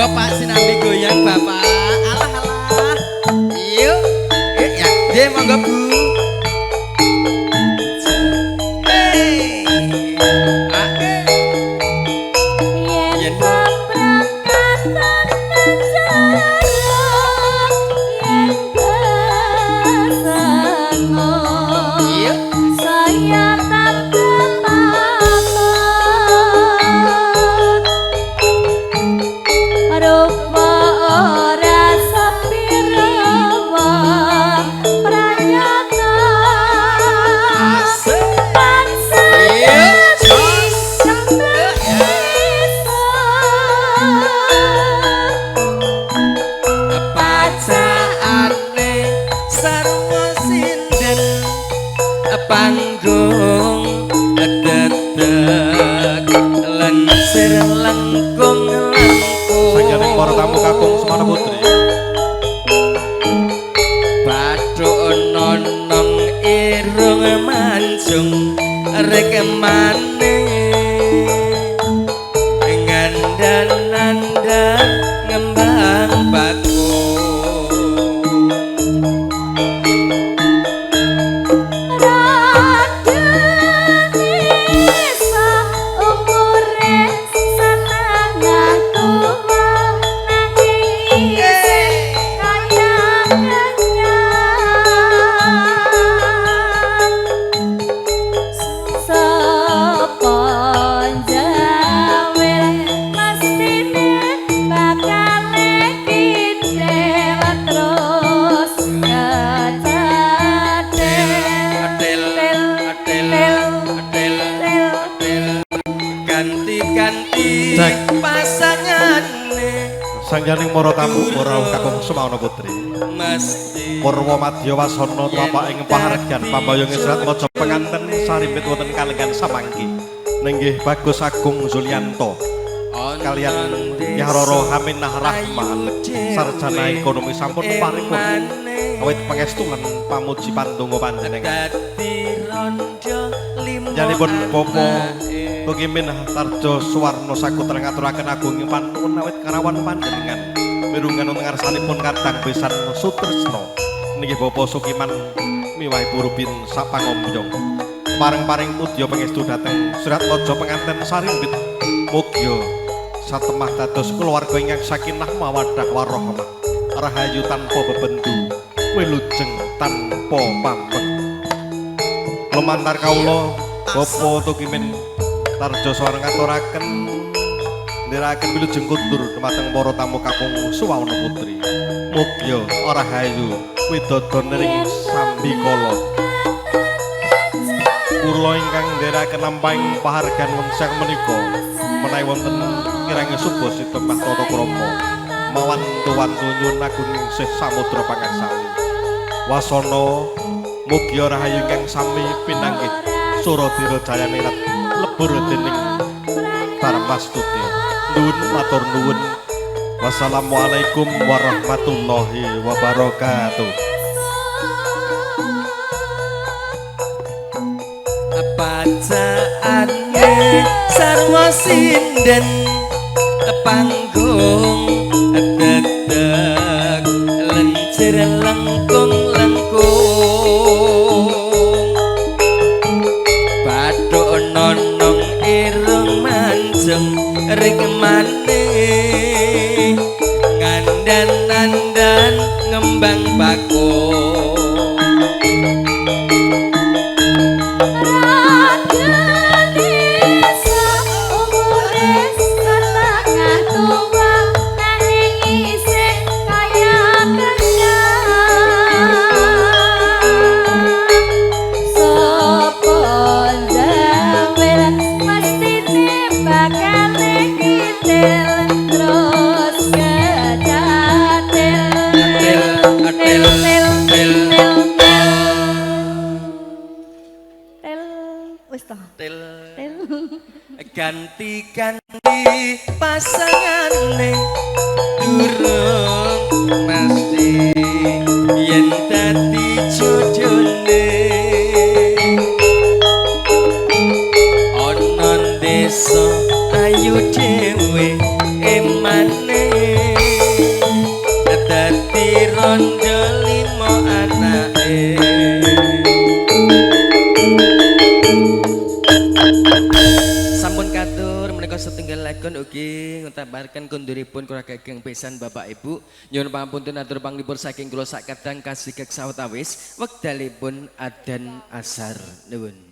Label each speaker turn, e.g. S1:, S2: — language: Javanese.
S1: Monggo Pak sinambi goyang Bapak. Alah alah. Yuk. Ya, nggih monggo Bu. Hey.
S2: Yen paprangkatan jarak yen besengo saya tak kepapet rupa ora sepirawa pranyata
S1: Asik.
S2: tansah dadi kembang desa.
S1: Pacaane sarwa sinden panggung dedeg lencir lengkung lengkung.
S3: Sangganing para tamu kakung Semana Putri.
S1: Bathuk nonong irung mancung rek mane ngandan-nandan ngembang bakung.
S2: Raden Nisa umure setengah tua nanging isih kaya kenyang. Sapa njawil mestine bakal kintil terus kecathil.
S1: Atil atil atil atil ganti-ganti
S3: Cek.
S1: pasangane
S3: Sangganing para tamu para kakung Semana Putri.
S1: mesti
S3: Purwa madya wasana tlapak ing pahargyan pambayung serat maja penganten sarimbit wonten kalenggan samangki. Nenggih Bagus Agung Zulianto kalian Yahroro Haminah Rahman sarjana ekonomi sampun paripurna awit pangestu lan pamuji pandonga panjenengan.
S1: Dadi rondo limo
S3: Janipun Bapak
S1: anake.
S3: Tukimin Tarjo Suwarno Sakutra ngaturaken agunging panuwun awit karawan panjenengan mirunggan wonten ngarsanipun kadang besan Sutresno niki Bapak Sukiman miwah Ibu Rubin sapangombyong pareng-pareng mudya pangestu dhateng Surat Raja penganten sarimbit mugia satemah dados keluarga ingkang sakinah mawaddah warahmah rahayu tanpa bebendu wilujeng tanpa pambek. Lumantar kawula Bapak Tukimin Tarjo Suwarno ngaturaken ndherekaken wilujeng kundur dumateng para tamu kakung Suwawana Putri. Mugia rahayu widodo nering sambikala. Kula ingkang ndherekaken lampahing pahargan wonten menika menawi wonten kirang subasita mah tata krama mawantu-wantu nyuwun agung sih samudra pangaksami. Wasana mugia rahayu ingkang sami pinanggih Suradira Jayanirat lebur dening Darmastuti. Nuwun matur nuwun. Wassalamualaikum warahmatullahi wabarakatuh.
S1: Pacaane sarwa sinden panggung dedeg lencir lengkung lengkung bathuk nonong irung mancung rik mane ngandan-nandan ngembang bakung.
S2: Raden Nisa umure setengah tua nanging isih kaya kenyang. Sapa njawil mestine bakal kintil terus kecathil.
S1: Atil atil
S2: Til
S1: til
S2: til til til wis toh
S1: til
S2: til.
S1: Ganti-ganti pasangane durung mesti yen dadi jodone ana desa ayu dhewe emane. Menika setunggal lagon ugi ngutamaken konduripun keluarga ageng besan Bapak Ibu. Nyuwun pangapunten atur panglipur saking kula sakadang kasigek sawetawis wekdalipun adzan asar. Nuwun.